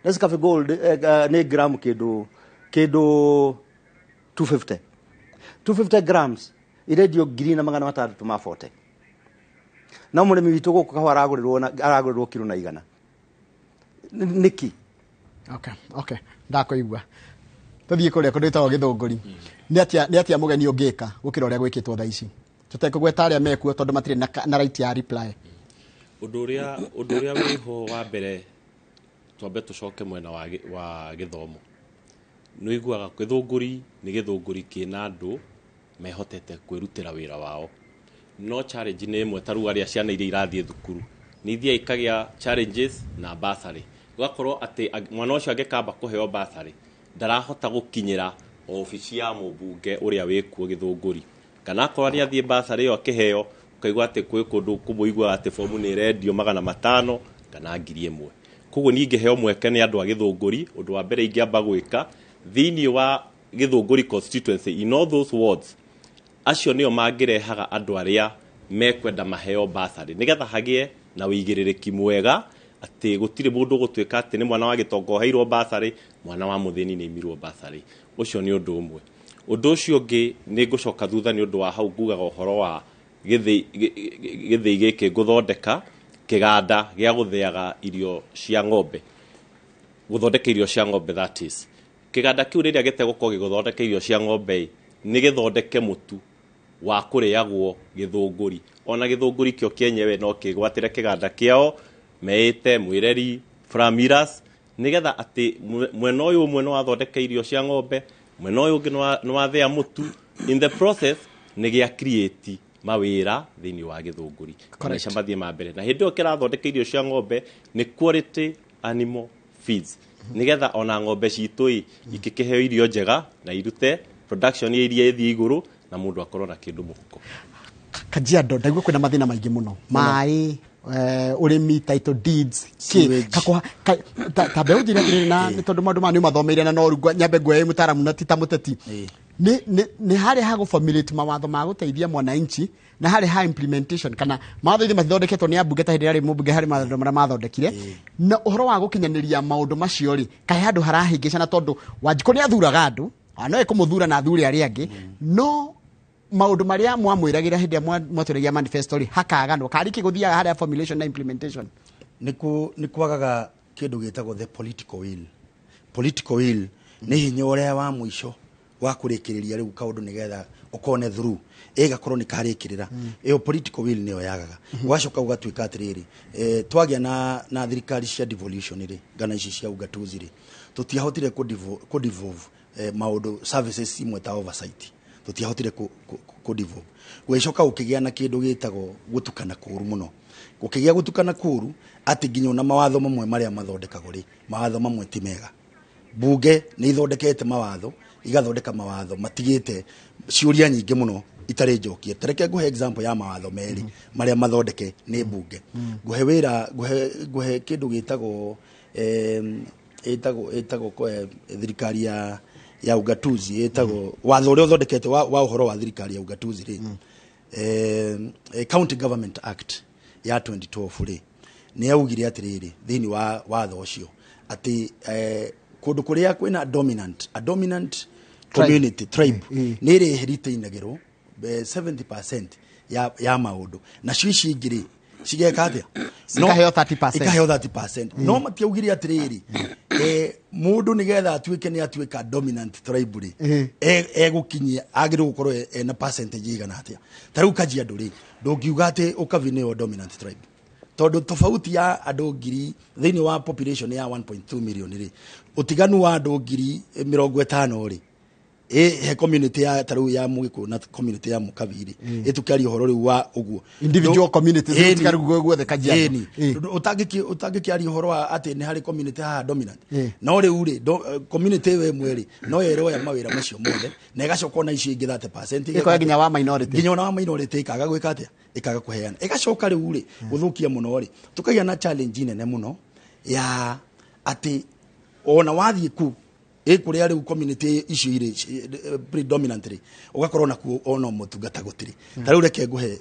Nescafe Gold nĩ gram kĩndũ 250 250 grams, irendio 1640. No mũrĩmi witũ gũkũ kahũa aragũrĩrwo kiro na 100. Nĩkĩ?
Okay, ndakũigua. Tũthiĩ kũrĩa kũndũ gwĩtagwo Gĩthũngũri. Nĩ atia mũgeni ũngĩka gũkĩra ũrĩa gwĩkĩtwo thaa ici, tũtekũgweta arĩa mekuo tondũ matirĩ na right ya reply?
Ũndũ ũrĩa wĩho wa mbere, twambe tũcoke mwena wa gĩthomo. Nĩ ũiguaga Gĩthũngũri nĩ Gĩthũngũri kĩna andũ mehotete kwĩrutĩra wĩra wao, no challenge nĩ ĩmwe. Ta rĩu arĩa ciana iria irathiĩ thukuru nĩ ithiaga ikagĩa challenges na bursary, gũgakorwo atĩ mwana ũcio angĩkamba kũheo bursary ndarahota gũkinyĩra obici ya mũmbunge ũrĩa wĩkuo Gĩthũngũri, kana akorwo nĩ athiĩ bursary ĩyo akĩheo, ũkaigua atĩ kwĩ kũndũ kũmwe ũiguaga atĩ bomu nĩ ĩrendio 500 kana 1000. Koguo niĩ ingĩheo mweke nĩ andũ a Gĩthũngũri, ũndũ wa mbere ingĩamba gwĩka thĩinĩ wa Gĩthũngũri constituency, in all those wards, acio nĩo mangĩrehaga andũ arĩa mekwenda maheo bursary, nĩgetha hagĩe na wĩigĩrĩrĩki mwega atĩ gũtirĩ mũndũ ũgũtuĩka atĩ nĩ mwana wa gĩtonga ũheirwo bursary, mwana wa mũthĩni nĩ imirwo bursary. Ũcio nĩ ũndũ ũmwe. Ũndũ ũcio ũngĩ, nĩ ngũcoka thutha nĩ ũndũ wa hau ngugaga ũhoro wa gĩthĩi gĩkĩ ngũthondeka kĩganda gĩa gũthĩaga irio cia ng'ombe, gũthondeka irio cia ng'ombe. That is, kĩganda kĩu rĩrĩa gĩtegũkorwo gĩgĩthondeka irio cia ng'ombe ĩ, nĩ gĩthondeke mũtu wa kũrĩagwo Gĩthũngũri. Ona Gĩthũngũri kĩo kĩenyewe no kĩgwatĩre kĩganda kĩao meĩte Mwĩreri Flamiras, nĩgetha atĩ mwena ũyũ ũmwe nĩ wathondeka irio cia ng'ombe, mwena ũyũ ũngĩ nĩ wathĩa mũtu. In the process nĩ gĩa create mawĩra thĩinĩ wa Gĩthũngũri, maica mathiĩ ma mbere. Na hĩndĩ ĩyo kĩrathondeka irio cia ng'ombe nĩ quality animal feeds, nĩgetha ona ng'ombe citũ ĩ ikĩkĩheo irio njega na irute production ya iria ĩthiĩ igũrũ na mũndũ akorwo na kĩndũ mũhuko.
Kajiado, ndaigua kwĩna mathĩna maingĩ mũno, maĩ, ũrĩmi, title deeds, kĩ
Sewage.
kakũha ta mbeũ njĩre atĩrĩrĩ, na nĩ tondũ maũndũ maya nĩ ũmathomeire na no rĩu nyambe nguoe mũtaaramu na ti ta mũteti. Nĩ harĩa ha gũformulate mawatho ma gũteithia mwananchi na harĩa ha implementation, kana mawatho ithe matithondeketwo nĩ ambunge ta hĩndĩ ĩrĩa arĩ mũmbunge harĩ maũndũ marĩa mathondekire, na ũhoro wa gũkinyanĩria maũndũ macio rĩ, kaĩ handũ harahĩngĩcana, tondũ Wanjikũ nĩ athuraga andũ, ona no ĩkũmũthura na athure arĩa angĩ, no maũndũ marĩa mwamwĩragĩra hĩndĩ ĩrĩa mwatwĩragia manifesto rĩ, hakaganwo karĩ kĩ gũthiaga harĩa formulation na implementation?
Nĩ kwagaga kĩndũ gĩtagwo the political will. Political will nĩ hinya ũrĩa wa mũico wa kũrĩkĩrĩria rĩu kaũndũ nĩgetha ũkone through, ĩgakorwo nĩ karĩkĩrĩra. Ĩyo political will nĩyo yagaga. Gwacoka gũgatuĩka atĩrĩrĩ, twagĩa na thirikari cia devolution rĩ, ngana ici cia ugatuzi rĩ, tũtiahotire kũ devolve maũndũ, services imwe ta oversight tũtiahotire kũ devolve. Gũgĩcoka gũkĩgĩa na kĩndũ gĩtagwo gũtukana kũru mũno, gũkĩgĩa gũtukana kũru atĩ nginya ona mawatho mamwe marĩa mathondekagwo rĩ, mawatho mamwe ti mega. Bunge nĩ ithondekete mawatho, igathondeka mawatho matigĩte ciũria nyingĩ mũno itarĩ njokie. Tareke nguhe example ya mawatho merĩ marĩa mathondeke nĩ bunge. Nguhe wĩra, nguhe kĩndũ gĩtagwo ĩtagwo thirikari ya ugatuzi, ĩtagwo watho ũrĩa ũthondekete wa ũhoro wa thirikari ya ugatuzi rĩ, County Government Act ya 2012 rĩ, nĩ yaugire atĩrĩrĩ thĩinĩ wa watho ũcio atĩ kũndũ kũrĩa kwĩna dominant a dominant community, tribe, nĩ ĩrĩ retainagĩrwo 70% ya maũndũ, nacio ici ingĩ rĩ cigeka atĩa?
Cikaheo 30%.
Ikaheo 30%. No matiaugire atĩrĩrĩ, mũndũ nĩgetha atuĩke nĩ atuĩka dominant tribe rĩ, egũkinyia agĩrĩirwo gũkorwo ena percentage igana atĩa. Ta rĩu Kajiado rĩ, ndũngiuga atĩ Ũkabi nĩyo dominant tribe, tondũ tofauti ya andũ ngiri thĩinĩ wa population ya 1.2 million rĩ, ũtiganu wa andũ 50,000 rĩ, He community ya ta rĩu ya Mũgĩkũyũ na community ya Mũkabi rĩ, ĩtũkĩaria ũhoro rĩu wa ũguo.
Individual communities, tiga rĩu guothe Kajiado.
Ĩni. Ũtangĩkĩaria ũhoro wa atĩ nĩ harĩ community haha dominant. No rĩu rĩ, community ĩyo ĩmwe rĩ, no ĩroya mawĩra macio mothe na ĩgacoka ona icio ingĩ 30%
Ĩkoya nginya wa minority.
Nginya ona wa minority ĩkaga gwĩka atĩa, ĩkaga kũheana, ĩgacoka rĩu rĩ gũthũkia mũno rĩ, tũkagĩa na challenge nene mũno ya atĩ ona wathiĩ kũu ĩkũrĩa rĩu community icio irĩ predominantly, ũgakorwo nakuo ona motungata gũtirĩ. Ta rĩu reke ngũhe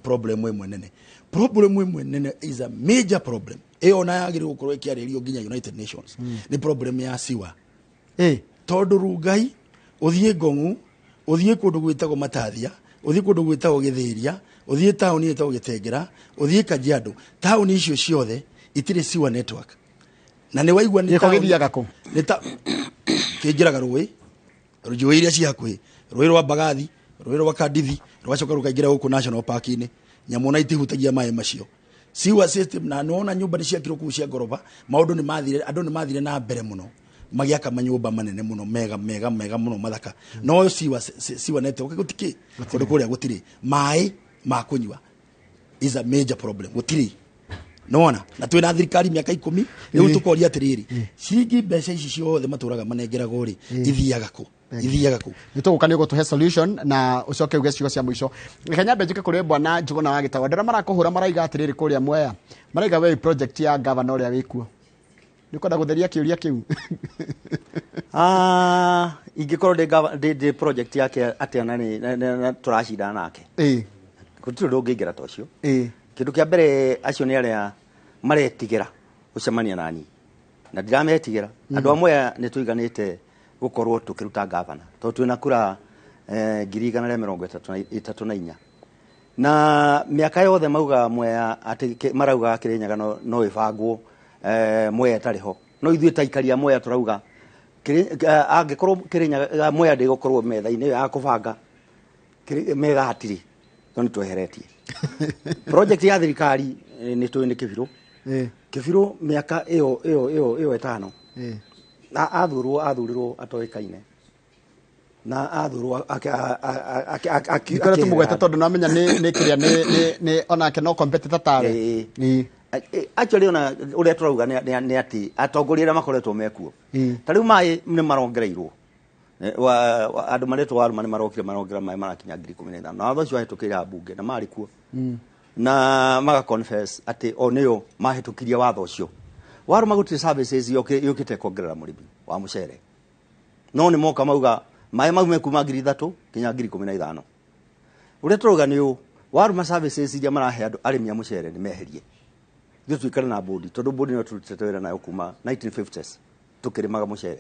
problem ĩmwe nene, problem ĩmwe nene is a major problem ĩyo ona yagĩrĩirwo gũkorwo ĩkĩarĩrio nginya United Nations, nĩ problem ya sewer. Tondũ Rungai, ũthiĩ Ngong'u, ũthiĩ kũndũ gwĩtagwo Matathia, ũthiĩ kũndũ gwĩtagwo Gĩthĩria, ũthiĩ taũni ĩtagwo Gĩtengera, ũthiĩ Kajiado, taũni icio ciothe itirĩ sewer network. Na nĩ waigua nĩ
Gĩko gĩthiaga kũ?
Nĩ ta kĩingĩraga rũĩ, njũĩ iria ciĩ hakuhĩ, rũĩ rwa Mbagathi, rũĩ rwa Kandithi, rũgacoka rũkaingĩra gũkũ National Park-inĩ. Nyamũ ona itihutagia maĩ macio. Sewer system, na nĩwona nyũmba nĩ ciakirwo kũu cia ngoroba, maũndũ nĩ mathire, andũ nĩ mathire na mbere mũno magĩaka manyũmba manene mũno, mega mega mega mũno, mathaka. No sewer network gũtikĩ kũndũ kũrĩa, gũtirĩ maĩ ma kũnyua, is a major problem, gũtirĩ. Nona na twĩna thirikari mĩaka 10 rĩu, tũkoria atĩrĩrĩ, ciringi mbeca ici ciothe matũraga manengeragwo rĩ, ithiaga kũ? Ithiaga kũ?
Nĩ tũgũka, nĩ ũgũtũhe solution na ũcoke uge ciugo cia mũico. Reke nyambe njũke kũrĩ bwana Njuguna wa Gĩtaũ. Andũ arĩa marakũhũra maraiga atĩrĩrĩ, kũrĩa Mwea maraiga we project ya gavana ũrĩa wĩkuo. Nĩ ũkwenda gũtheria kĩũria kĩu?
Ingĩkorwo ndĩ project yake atĩa na tũracindana nake? Gũtirĩ ũndũ ũngĩingĩra ta ũcio. Kĩndũ kĩa mbere, acio nĩ arĩa maretigĩra gũcemania nani, na ndirametigĩra. Andũ amwe nĩ tũiganĩte gũkorwo tũkĩruta gavana, tondũ twĩna kura 134,000, na mĩaka yothe mauga Mwea atĩ marauga Kĩrĩnyaga no ĩbangwo Mwea ĩtarĩ ho. No ithuĩ ta aikari a Mwea tũrauga angĩkorwo Kĩrĩnyaga, Mwea ndĩgũkorwo metha-inĩ ĩyo ya kũbanga, metha hatirĩ, tondũ nĩ tweheretie project ya thirikari. Nĩ tũĩ nĩ Kĩbirũ. Kĩbirũ mĩaka ĩyo 5 na athurirwo atoĩkaine, na athurwo
Ndikore tũmũgwete, tondũ namenya nĩ kĩrĩa nĩ onake no competitor tawe.
Actually, ona ũrĩa tũrauga nĩ atĩ atongoria arĩa makoretwo mekuo, ta rĩu maĩ nĩ marongereirwo. Andũ maretwo Warũma nĩ marokire marongerera maĩ marakinya 15,000, na watho ũcio wahĩtũkĩire mbunge na marĩ kuo na maga confess atĩ o nĩo mahĩtũkirie watho ũcio. Warũma gũtirĩ services yũkĩte kuongerera mũrĩmi wa mũcere, no nĩ moka mauga maĩ mau mekuma 3,000 nginya 15,000. Ũrĩa tũrauga nĩ ũũ, Warũma services iria marahe andũ arĩmi a mũcere nĩ meherie, ithuĩ tuikare na bodi, tondũ bodi no tũrutĩte wĩra nayo kuma 1950s tũkĩrĩmaga mũcere.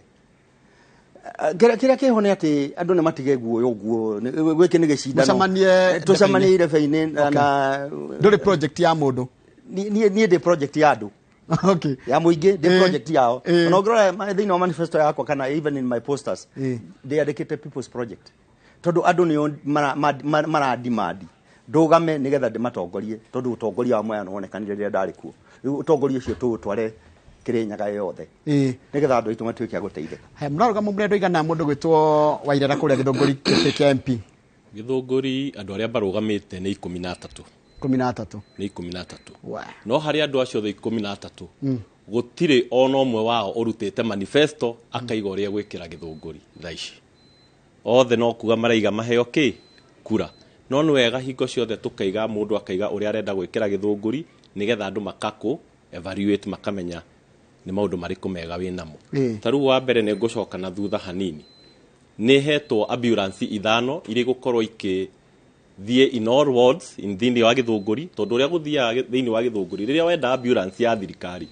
Kĩrĩa kĩho nĩ atĩ andũ nĩ matige guoya ũguo. Gĩkĩ nĩ gĩcindano.
Mũcemanie
Tũcemanie irebe-inĩ na
Ndũrĩ project ya mũndũ?
Niĩ ndĩ project ya andũ, ya mũingĩ, ndĩ project yao. Ona ũngĩrora thĩinĩ wa manifesto yakwa kana even in my posters, ndĩandĩkĩte people's project, tondũ andũ nĩo maradimandi ndũgame nĩgetha ndĩmatongorie, tondũ ũtongoria wa Mwea nĩwonekanire rĩrĩa ndarĩ kuo. Rĩu ũtongoria ũcio tũũtware Kĩrĩnyaga yothe nĩgetha andũ aitũ matuĩke a gũteithĩka.
Haya, mũrarũgama mũrĩ andũ aigana, mũndũ gwĩtwo Wairera, kũrĩa Gĩthũngũri gĩtĩ kĩa MP?
Gĩthũngũri andũ arĩa marũgamĩte nĩ 13.
13?
Nĩ 13. No harĩ andũ acio othe 13, gũtirĩ ona ũmwe wao ũrutĩte manifesto akaiga ũrĩa gwĩkĩra Gĩthũngũri. Thaa ici othe no kuga maraiga maheo kĩ kura, no nĩ wega hingo ciothe tũkaiga, mũndũ akaiga ũrĩa arenda gwĩkĩra Gĩthũngũri, nĩgetha andũ makakũ evaluate, makamenya nĩ maũndũ marĩkũ mega wĩnamo. Ta rĩu wa mbere, nĩ ngũcoka na thutha hanini, nĩ hetwo ambulance ithano iria igũkorwo ikĩthiĩ in all wards in thĩinĩ wa Gĩthũngũri, tondũ ũrĩa gũthiaga thĩinĩ wa Gĩthũngũri, rĩrĩa wenda ambulance ya thirikari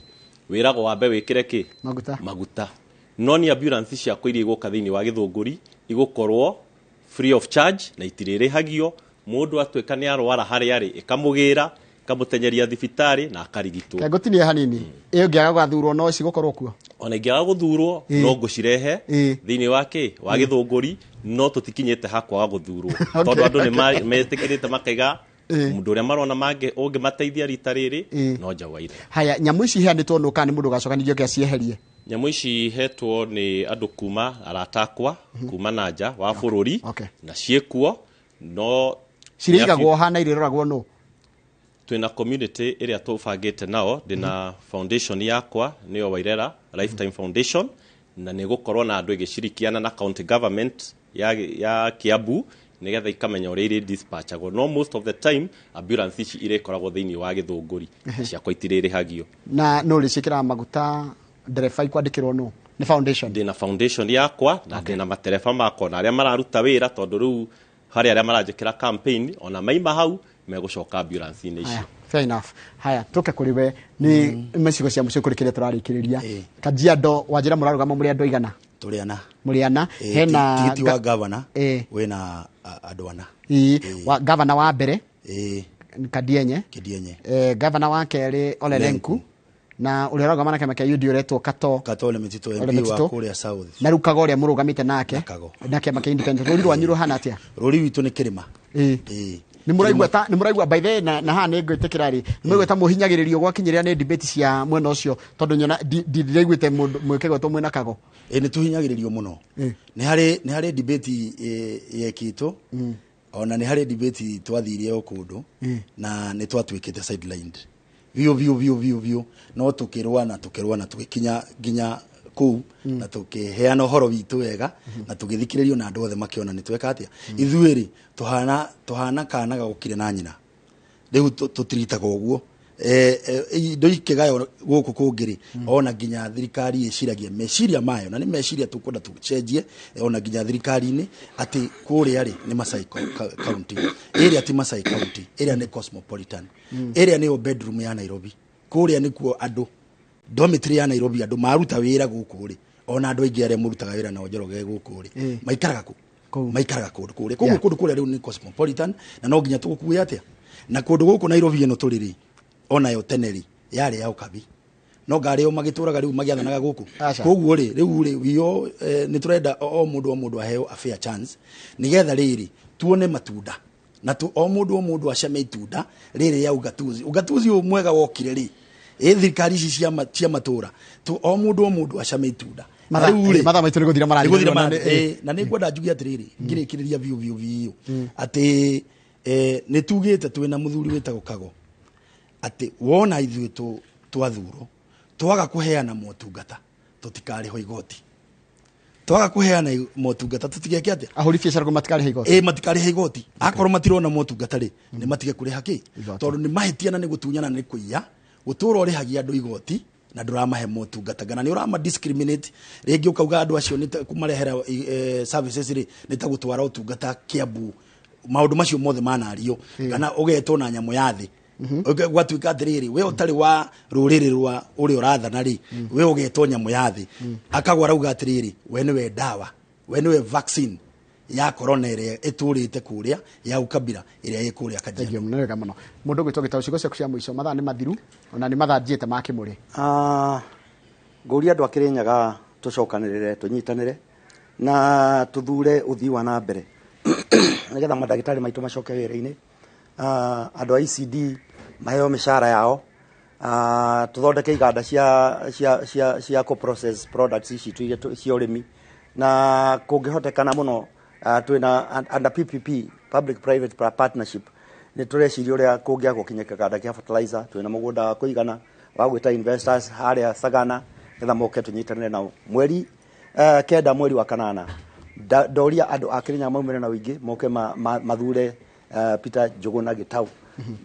wĩragwo wambe wĩkĩre kĩ?
Maguta.
Maguta. No nĩ ambulance ciakwa iria igũka thĩinĩ wa Gĩthũngũri igũkorwo free of charge na itirĩrĩhagio. Mũndũ atuĩka nĩ arwara, harĩa arĩ ĩkamũgĩra, ĩkamũtenyeria thibitarĩ na akarigitwo.
Ngũtinie hanini, ĩyo ũngĩaga gwathurwo no cigũkorwo kuo?
Ona ingĩaga gũthurwo, no ngũcirehe thĩinĩ wa kĩ wa Gĩthũngũri, no tũtikinyĩte ha kwaga gũthurwo, tondũ andũ nĩ metĩkĩrĩte makaiga mũndũ ũrĩa marona ũngĩmateithia rita rĩrĩ no Njaũ Wairera.
Haya, nyamũ ici iheanĩtwo nũ, kana nĩ mũndũ ũgacoka ningĩ oke acieherie?
Nyamũ ici hetwo nĩ andũ kuma arata akwa kuma na nja wa bũrũri. Na ciĩkuo no
cirĩigagwo hana irĩroragwo nũ?
Twĩna community ĩrĩa tũbangĩte nao, ndĩna foundation yakwa nĩyo Wairera Lifetime Foundation, na nĩ gũkorwo na andũ ĩgĩcirikiana na county government ya Kiambu nĩgetha ikamenya ũrĩa irĩ dispatchagwo. No most of the time ambulance ici irĩkoragwo thĩinĩ wa Gĩthũngũri, ciakwa itirĩrĩhagio.
Na no rĩciĩkĩraga maguta ndereba ikwandĩkĩrwo nũ? Nĩ foundation?
Ndĩna foundation yakwa na ndĩna matereba makwa na arĩa mararuta wĩra, tondũ rĩu harĩ arĩa maranjĩkĩra campaign ona maima hau megũcoka ambulance-inĩ icio.
Fair enough. Haya, tuke kũrĩ we nĩ mecigo cia mũciĩ kũrĩ kĩrĩa tũrarĩkĩrĩria. Kajiado wanjĩra mũrarũgama mũrĩ andũ aigana?
Tũrĩ ana.
Mũrĩ ana. Hena
tigiti wa governor wĩna andũ ana.
Wa governor wa mbere Kadienye. Governor wa kerĩ Ole Lenku, na ũrĩa ũrarũgama na kĩama kĩa UDA ũretwo Kato.
Kato Ole Metito MP wa kũrĩa South.
Na rĩu Kago ũrĩa mũrũgamĩte nake na kĩama kĩa Independent. Rũri rwanyu rũhana atĩa?
Rũri witũ nĩ kĩrĩma.
Nĩ mũraigua ta nĩ mũraigua by the way, na haha nĩ ngwĩtĩkĩra rĩ, nĩ mũraigua ta mũhinyagĩrĩrio gwakinyĩrĩra nĩ debate cia mwena ũcio, tondũ nyona ndiraiguĩte mũndũ mwĩkĩgwetwo mwĩna Kago.
Nĩ tũhinyagĩrĩrio mũno. Nĩ harĩ debate yekĩtwo, ona nĩ harĩ debate twathire o kũndũ na nĩ twatuĩkĩte sidelined biũ biũ biũ biũ biũ, no tũkĩrũa na tũkĩrũa na tũgĩkinya nginya kũu na tũkĩheana ũhoro witũ wega na tũgĩthikĩrĩrio na andũ othe makĩona nĩ tweka atĩa. Ithuĩ rĩ tũhana kana gagũkire na nyina, rĩu tũtiritaga ũguo. Indo ikĩgaywo gũkũ kũngĩ rĩ, ona nginya thirikari ĩciragia meciria mayo, na nĩ meciria tũkwenda tũcenjie ona nginya thirikari-inĩ atĩ kũrĩa rĩ nĩ Masai County, ĩrĩa ti Masai County, ĩrĩa nĩ cosmopolitan, ĩrĩa nĩyo bedroom ya Nairobi. Kũrĩa nĩkuo andũ dormitory ya Nairobi, andũ maruta wĩra gũkũ rĩ, ona andũ aingĩ arĩa mũrutaga wĩra nao Njoroge gũkũ rĩ maikaraga kũ? Maikaraga kũndũ kũrĩa. Koguo kũndũ kũrĩa rĩu nĩ cosmopolitan na no nginya tũgũkue atĩa. Na kũndũ gũkũ Nairobi ĩno tũrĩ rĩ, onayo tene rĩ yarĩ ya ũkabi, no ngarĩ o magĩtũraga rĩu magĩathanaga gũkũ. Koguo rĩ rĩu rĩ wio nĩ tũrenda o mũndũ aheo a fair chance nĩgetha rĩrĩ tuone matunda, na o mũndũ acame itunda rĩrĩ ya ugatuzi. Ugatuzi ũyũ mwega wokire rĩ, thirikari ici cia matũra o mũndũ acame itunda.
Mathaa maitũ nĩ gũthira
marathira. Na nĩ ngwenda njuge atĩrĩrĩ, ngĩrĩkĩrĩria biũ biũ biũ atĩ nĩ tugĩte twĩna mũthuri wĩtagwo Kago atĩ wona ithuĩ twathurwo twaga kũheana motungata tũtikarĩhwo igoti, twaga kũheana motungata tũtigeke atĩa,
ahũri biacara matikarĩha igoti.
Matikarĩha igoti. Akorwo matirona motungata rĩ, nĩ matige kũrĩha kĩ, tondũ nĩ mahĩtia na nĩ gũtunyana nĩ kũiya. Gũtũra ũrĩhagia andũ igoti na ndũramahe motungata, kana nĩ ũrama discriminate rĩngĩ ũkauga andũ acio nĩ kũmarehera services rĩ nĩ ta gũtwara ũtungata Kiambu. Maũndũ macio mothe manario, kana ũgetwo na nyamũ ya thĩ, gwatuĩka atĩrĩrĩ we ũtarĩ wa rũrĩrĩ rwa ũrĩa ũrathana rĩ, we ũgetwo nyamũ ya thĩ. Akagwa arauga atĩrĩrĩ we nĩwe ndawa, we nĩwe vaccine ya corona ĩrĩa ĩtũrĩte kũrĩa ya ukabira ĩrĩa ĩ kũrĩa Kajiado.
Thank you mũno, wega mũno. Mũndũ ũgwĩtwo Gĩtaũ, ciugo ciaku cia mũico, mathaa nĩ mathiru ona nĩ mathaa njiĩte ma kĩmũrĩ.
Ngũria andũ a Kĩrĩnyaga tũcokanĩrĩre, tũnyitanĩre na tũthure ũthii wa na mbere nĩgetha mandagĩtarĩ maitũ macoke wĩra-inĩ, andũ a ECD maheo mĩcara yao, tũthondeke iganda cia co-process products ici cia ũrĩmi, na kũngĩhotekana mũno twĩna under PPP, public private partnership, nĩ tũreciria ũrĩa kũngĩagwo kinya kĩganda kĩa fertilizer. Twĩna mũgũnda wa kũigana wa gwĩta investors harĩa Sagana nĩgetha moke tũnyitanĩre nao. Mweri 9 mweri wa 8 ndoria andũ a Kĩrĩnyaga maumĩre na ũingĩ moke mathure Peter Njuguna Gitau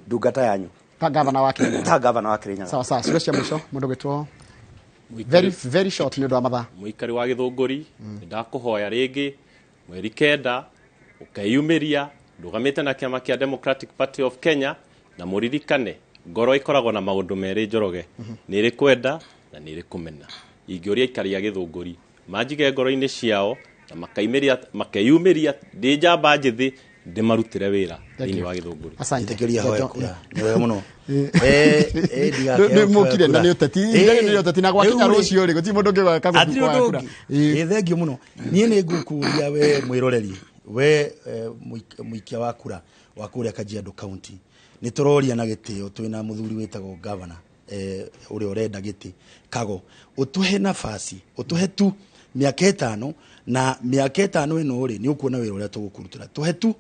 ndungata yanyu
ta gavana wa Kĩrĩnyaga.
Ta gavana wa Kĩrĩnyaga.
Sawa sawa, ciugo cia mũico mũndũ ũgwĩtwo very very short nĩ ũndũ wa mathaa.
Mũikari wa Gĩthũngũri, ndakũhoya rĩngĩ mweri 9 ũkeyumĩria ndũgamĩte na kĩama kĩa Democratic Party of Kenya, na mũririkane ngoro ĩkoragwo na maũndũ merĩ Njoroge, nĩ ĩrĩ kwenda na nĩ ĩrĩ kũmena. Ingĩũria aikari a Gĩthũngũri manjige ngoro-inĩ ciao na makeyumĩria ndĩ njamba njĩthĩ ndĩmarutĩre wĩra thĩinĩ wa Gĩthũngũri.
Asante.
Njĩtĩkĩria hoya kura. Nĩ wega mũno.
Nĩ mũkire na nĩ ũteti. Nĩ ũteti na gwakinya rũciũ rĩ, gũtirĩ mũndũ ũngĩ gwaka
kura. Thengiũ mũno. Niĩ nĩ ngũkũria we mwĩroreri, we mũikia wa kura wa kũrĩa Kajiado County, nĩ tũroria na gĩtĩo twĩna mũthuri wĩtagwo governor Ũrĩa ũrenda gĩtĩ kago, ũtũhe nafasi, ũtũhe tu mĩaka 5, na mĩaka 5 ĩno rĩ, nĩ ũkuona wĩra ũrĩa tũgũkũrutĩra. Tũhe tu,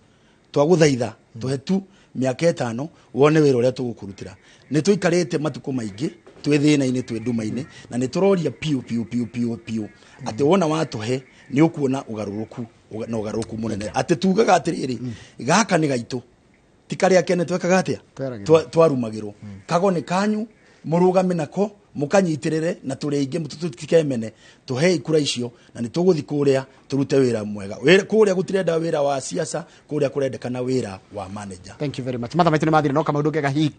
twagũthaitha, tũhe tu mĩaka 5 wone wĩra ũrĩa tũgũkũrutĩra. Nĩ tũikarĩte matukũ maingĩ twĩ thĩna-inĩ, twĩ nduma-inĩ, na nĩ tũroria piũ piũ piũ piũ piũ atĩ wona watũhe nĩ ũkuona ũgarũrũku na ũgarũrũku mũnene, atĩ tugaga atĩrĩrĩ, gaka nĩ gaitũ, ti karĩa kene twekaga atĩa?
Tweragĩrwo.
Twarumagĩrwo. Kago nĩ kanyu, mũrũgame nako, mũkanyiitĩrĩre, na tũrĩ aingĩ, tũtikemene. Tũhei kura icio na nĩ tũgũthiĩ kũrĩa tũrute wĩra mwega. Kũrĩa gũtirenda wĩra wa siasa, kũrĩa kũrendekana wĩra wa manager.
Thank you very much. Mathaa maitũ nĩ mathira, no kama ũndũ ũngĩaga hihi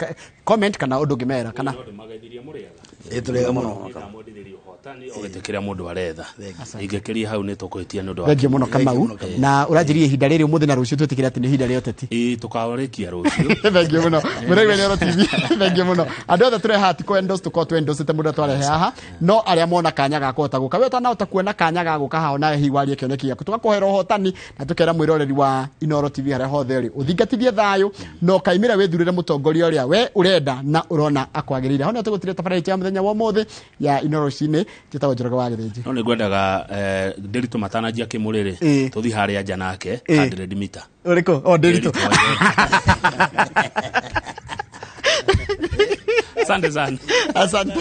comment kana ũndũ ũngĩmera kana?
No ndĩmageithirie, mũrĩega?
Ĩ, tũrĩega mũno.
Ndamwendithĩria ũhotani o gĩtĩ kĩrĩa mũndũ aretha. Ingĩkĩria hau nĩ tũkũhĩtia nĩ ũndũ wa
Thengiũ mũno, Kamau. Na ũranjĩria ihinda rĩrĩ ũmũthĩ na rũciũ, twĩtĩkĩre atĩ nĩ ihinda rĩa ũteti.
Ĩ, tũkarĩkia rũciũ.
Thengiũ mũno, mũrĩgwe Inooro TV. Thengiũ mũno andũ othe. Tũreha haha ti kũ endorse, tũkorwo tũ endorse mũndũ twarehe haha, no arĩa mona kanya ga kũhota gũka, we ũtanahota kuona kanya ga gũka haha, onawe hihi warie kĩoneki gĩaku, tũgakũhera ũhotani na tũkera mwĩroreri wa Inooro TV harĩa hothe ũrĩ, ũthingatithie thayũ na ũkaimĩra wĩthurĩre mũtongoria ũrĩa we ũrenda na ũrona akwagĩrĩire. Hau nĩho tũgũtiria tabarĩra itũ ya mũthenya wa ũmũthĩ ya Inooro rũcinĩ. Njĩtagwo Njoroge wa Gĩthĩnji.
No nĩ ngwendaga Ndĩritũ matananjia kĩmũrĩrĩ, tũthiĩ harĩa nja nake 100 mita.
Ũrĩkũ o Ndĩritũ?
Asante sana.
Asante.